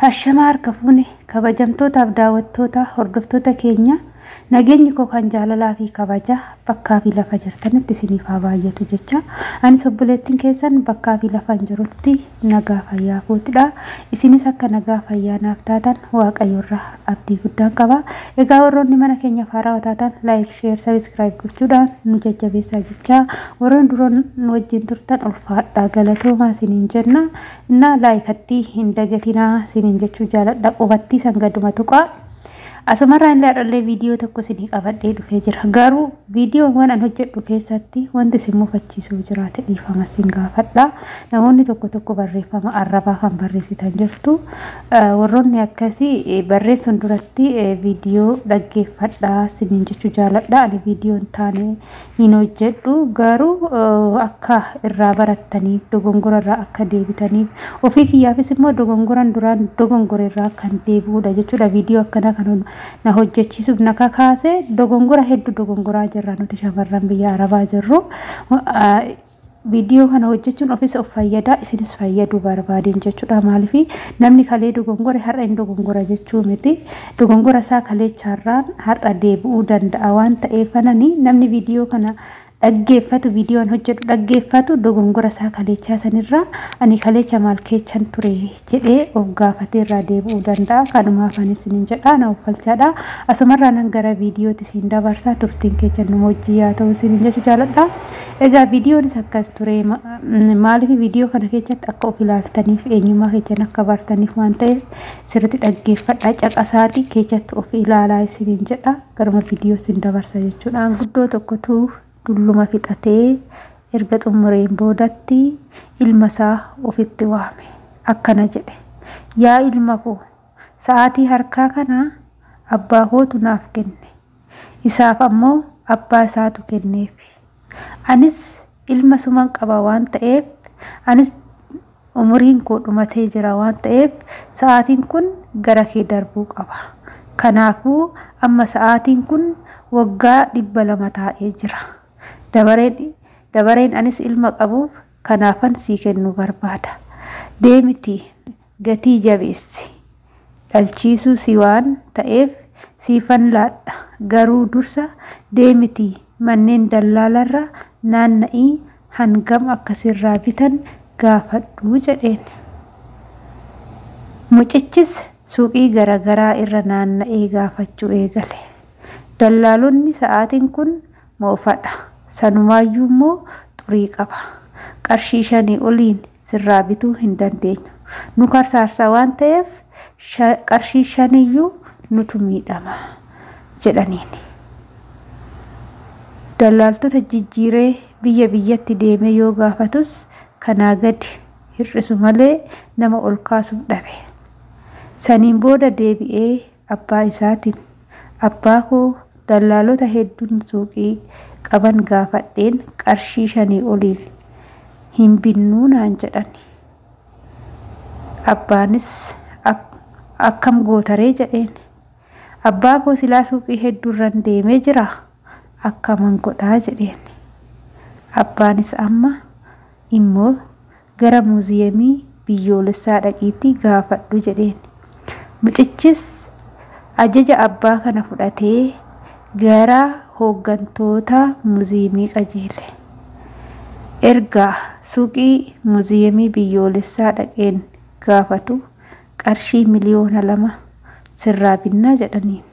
Ashamaa harka fuune kabajamtootaaf daawwattoota hordoftoota keenya, nageenyi koo kan jaalalaa fi kabaja bakkaa fi lafa jirtanitti isiniif haa baay'atu jecha, anis obboleettiin keessan bakkaa fi lafa hin jirutti nagaa fayyaa kootidha. Isinis akka nagaa fayyaa naaf taatan Waaqayyoorraa abdii guddaan qaba. Egaa warroonni mana keenya haarawaa taatan like, share, subscribe gochuudhaan nu jajjabeessaa jecha, warroonni duroon nu wajjin turtan ulfaadhaa galatoomaa isiniin jenna. Innaa likeattii hin dagatinaa isiniin jechuu jaaladha, qubattii san gaduma tuqaa. Asumarraan illee dhallee viidiyoo tokko isinii qabadhee dhufee jira. Garuu viidiyoowwan an hojjedhu keessatti wanti isin mufachiisuu jiraate dhiifama isin gaafadha. Namoonni tokko tokko barreeffama arrabaa kan barreessitan jirtu. Warroonni akkasii barreessuun duratti viidiyoo dhaggeeffadhaa isiniin jechuu jaaladha. Ani viidiyoo hin taane hin hojjedhu. Garuu akka irraa barattaniif, dogongora irraa akka deebitaniif, ofii kiyyaafis immoo dogongoran duraan dogongora irraa kan deebi'udha jechuudha. Viidiyoo akkanaa kan na hojjechiisuuf na kakaase dogongora hedduu dogongoraa jirra nuti shamarran biyya Arabaa jirru. Viidiyoo kana hojjechuun ofis of fayyadaa isinis fayyaduu barbaadeen jechuudha. Maaliif namni kalee dogongore har'a hin dogongora jechuu miti. Dogongora isaa kaleecharraan har'a deebi'uu danda'a waan ta'eef, namni viidiyoo kana dhaggeeffatu, viidiyoon hojjedhu dhaggeeffatu, dogongora isaa kaleechaa sanirraa ani kaleecha maal keechan ture jedhee of gaafatee irraa deebi'uu danda'a. Kanumaaf ani isiniin jedha, na uffalchaadha. Asumarraa nan gara viidiyootti isin dabarsaa, turtiin keechan nu wajjin yaa ta'u isiniin jechuu jaaladha. Egaa viidiyoonis akkas ture. Maaliif viidiyoo kana keessatti akka of ilaaltaniif, eenyummaa keessan akka bartaniif waan ta'eef sirriitti dhaggeeffadha, caqasaati keessatti of ilaalaa isiniin jedha. Garuma viidiyoo isin dabarsa jechuudha. Maanguddoo tokkotu dulluma fixatee erga xumureen boodatti ilma isaa ofitti waame. Akkana jedhe: "Yaa ilma koo, sa'aatii harkaa kana abbaa kootu naaf kenne. Isaaf ammoo abbaa isaatu kenneef. Anis ilma suman qaba waan ta'eef, anis umuriin koo dhumatee jira waan ta'eef, sa'aatiin kun gara kee darbuu qaba. Kanaafuu amma sa'aatiin kun waggaa 200 taa'ee jira. Dabareen anis ilma qabuuf kanaafan sii kennuu barbaada. Deemitii gatii jabeessi. Dhalchiisuu si waan ta'eef siifan laadha. Garuu dursa deemitii manneen dallaalarra naanna'ii hangam akka sirraa bitan gaafadhu" jedheen. Mucichis suuqii garaagaraa irra naanna'ee gaafachuu eegale. Dallaalonni, "Sa'aatiin kun moofadha. Sanumaayyuu immoo xurii qaba. Qarshii 5 oliin sirraa bituu hin dandeenyu. Nu karsaarsa waan ta'eef qarshii 5iyyuu nutu miidhama" jedhaniin. Dallaaltota jijjiiree biyya biyyatti deemee yoo gaafatus kanaa gadi hir'isu malee nama ol kaasuuf dhabe. Saniin booda deebi'ee abbaa isaatiin, "Abbaa koo, dallaalota hedduun suuqii qaban gaafadheen qarshii 5 oliin hin binnuu naan jedhan." Abbaanis, "Akkam gootaree?" jedheen. "Abbaa koo, silaa suuqii hedduurran deemee jira, akkaman godhaa?" jedheen. Abbaanis, "Amma immoo gara muuziyeemii biyyoolessaa dhaqiitii gaafadhu" jedheen. Mucichis ajaja abbaa kana fudhatee gara hooggantoota muuziyeemii qajeele. Erga suuqii muuziyeemii biyyoolessaa dhaqeen gaafatu, "Qarshii 2,000,000 sirraa binnaa" jedhaniin.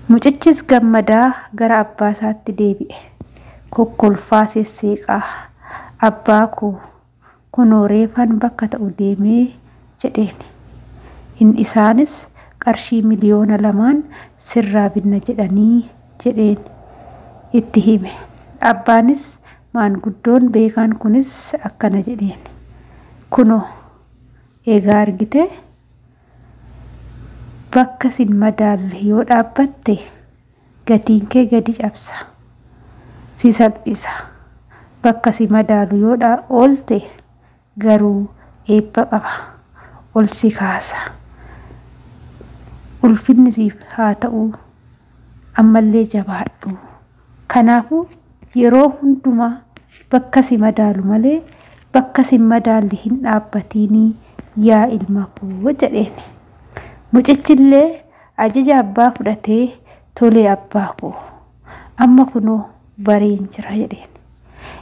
Mucichis gammadaa gara abbaa isaatti deebi'e. Kokkolfaa sesseeqaa, "Abbaa koo, kunoo reefan bakka ta'u deemee" jedheen. Inni isaanis, "Qarshii 2,000,000 sirraa binna jedhanii" jedheen itti hime. Abbaanis maanguddoon beekaan kunis akkana jedheen: "Kunoo egaa argite, bakka sin madaalle yoo dhaabbatte gatiin kee gadi cabsa, si salphisa. Bakka si madaalu yoo oolte garuu eebba qaba, ol si kaasa. Ulfinni siif haa ta'u, ammallee jabaadhu. Kanaafuu yeroo hundumaa bakka si madaalu malee bakka si madaalle hin dhaabbatiinii" Yaa ilma koo jedheen. Mucichillee ajaja abbaa fudhatee tolee abbaa koo amma kunoo bareen jira jedheen.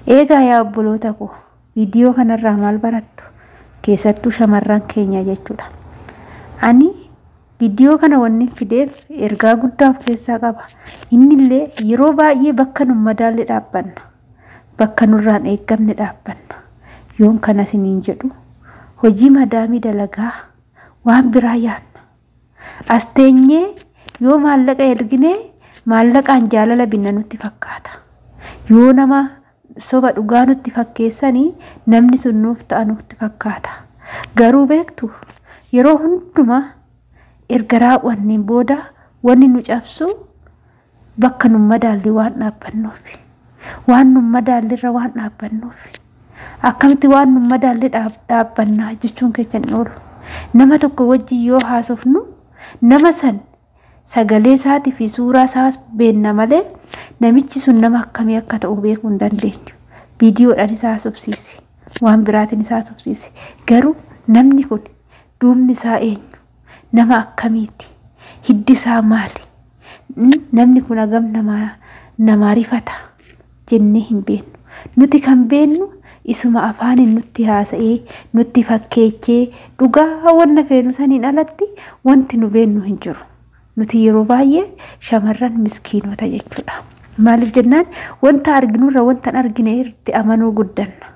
Eegaa yaa obboloota koo viidiyoo kanarraa maal barattu? Keessattuu shamarran keenya jechuudha. Ani viidiyoo kana wanni fideef ergaa guddaa of keessaa qaba. Innillee yeroo baay'ee bakka nu madaalle dhaabbanna. Bakka nurraan eeggamne dhaabbanna. Yoon kana isiniin jedhu hojii madaamii dalagaa waan biraa yaanna. As teenyee yoo maallaqa ergine maallaqaan jaalala binna nutti fakkaata. Yoo nama soba dhugaa nutti fakkeessanii namni sun nuuf ta'a nutti fakkaata. Garuu beektu yeroo hundumaa erga raawwanneen booda wanni nu cabsu bakka nu madaalli waan dhaabbannuuf. Waan nu madaallirra waan dhaabbannuuf. Akkamitti waan nu madaalli dhaabbannaa jechuun keessa hin oolu. Nama tokko wajjin yoo haasofnu nama san sagalee isaatii fi suuraa isaas beenna malee namichi sun nama akkamii akka ta'u beekuu hin dandeenyu. Viidiyoodhaan isaa haasofsiisi. Waan biraatiin isaa haasofsiisi. Garuu namni kun duubni isaa eenyu? Nama akkamiiti? Hiddi isaa maali? Namni kun hagam namaa rifata jennee hin beennu. Nuti kan beennu isuma afaaniin nutti haasa'ee nutti fakkeechee dhugaa wanna feenu saniin alatti wanti nu beennu hin jiru. Nuti yeroo baay'ee shamarran miskiinota jechuudha. Maaliif jennaan wanta arginurra wanta hin argine irratti amanuu guddanna.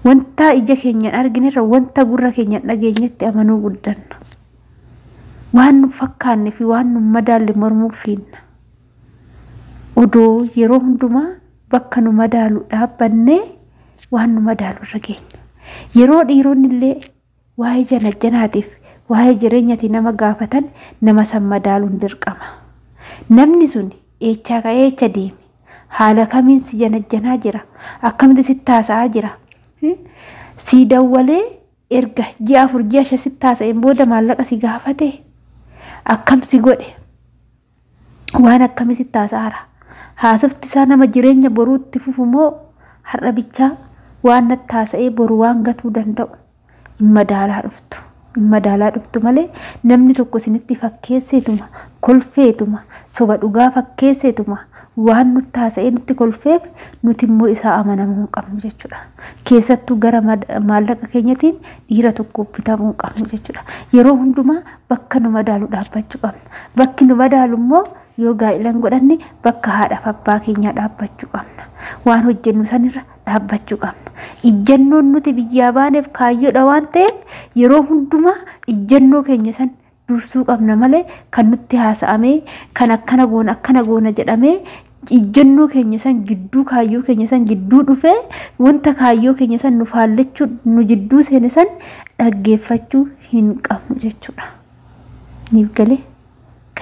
Wanta ija keenyaan arginerra wanta gurra keenyaan dhageenyetti amanuu guddanna. Waan nu fakkaanne fi waan nu madaalle mormuu fiinna. Odoo yeroo hundumaa bakka nu madaalu dhaabbannee waan nu madaalu irra geenya. Yeroo dhiironni illee waa'ee janajjanaatiif waa'ee jireenyaatii nama gaafatan nama san madaaluun dirqama. Namni sun eechaa ka'ee eecha deeme? Haala kamiin si janajjanaa jira? Akkamitti sitti haasa'aa jira? Si dawwalee erga ji'a 4 ji'a 5 sitti haasa'een booda maallaqa si gaafate? Akkam si godhe? Waan akkamii sitti haasa'aara? Haasofti isaa nama jireenya boruutti fufu moo har'a bichaa waan natti haasa'ee boru waan gatuu danda'u? Hin madaalaa dhuftu. Hin madaalaa dhuftu malee namni tokko isinitti fakkeesseetuma, kolfeetuma, soba dhugaa fakkeesseetuma waan nutti haasa'ee nutti kolfeef nuti immoo isaa amanamuu hin qabnu jechuudha. Keessattuu gara maallaqa keenyatiin dhiira tokkoof bitamuu hin qabnu jechuudha. Yeroo hundumaa bakka nu madaalu dhaabbachuu qabna. Bakki nu madaalu immoo yoo gaa'ela hin godhanne bakka haadhaaf abbaa keenyaa dhaabbachuu qabna. Waan hojjennu sanirra dhaabbachuu qabna. Ijjannoon nuti biyyaa baaneef kaayyoodha waan ta'eef yeroo hundumaa ijjannoo keenya san dursuu qabna malee kan nutti haasa'amee kan akkana goona akkana goona jedhamee ijjannoo keenya san gidduu kaayyoo keenya san gidduu dhufee wanta kaayyoo keenya san nu faallachuu nu jidduu seene san dhaggeeffachuu hin qabnu jechuudha. Niif galee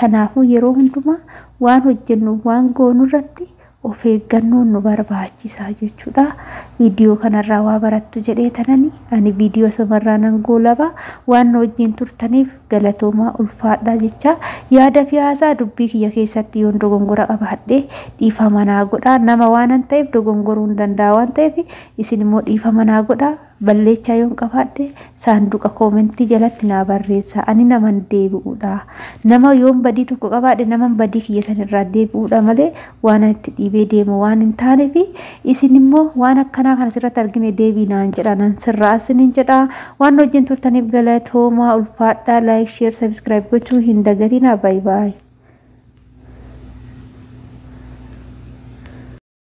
kanaafuu yeroo hundumaa waan hojjennu waan goonu irratti of eeggannoon nu barbaachisaa jechuudha. Viidiyoo kanarraa waa barattu jedhee tanani ani viidiyoo samarraa nan goolaba. Waan nu wajjin turtaniif galatoomaa ulfaadhaa jecha yaada fi haasaa dubbii kiyya keessatti yoon dogongora qabaadhe dhiifama naa godhaa. Nama waanan ta'eef dogongoruu hin danda'a waan ta'eef isin immoo dhiifama naa godhaa. Balleechaa yoon qabaadhe saanduqa koomentii jalatti naa barreessaa. Ani naman deebi'uudha. Nama yoon badii tokko qabaadhe naman badii kiyya sanirraa deebi'uudha malee waan itti dhiibee deemu waan hin taaneef isin immoo waan akkanaa kana sirratti argine deebii naan jedha nan sirraa isiniin jedha. Waan wajjin turtaniif galatoomaa ulfaadhaa. Like, share, subscribe gochuu hin dagatinaa. Baay'ee baay'ee.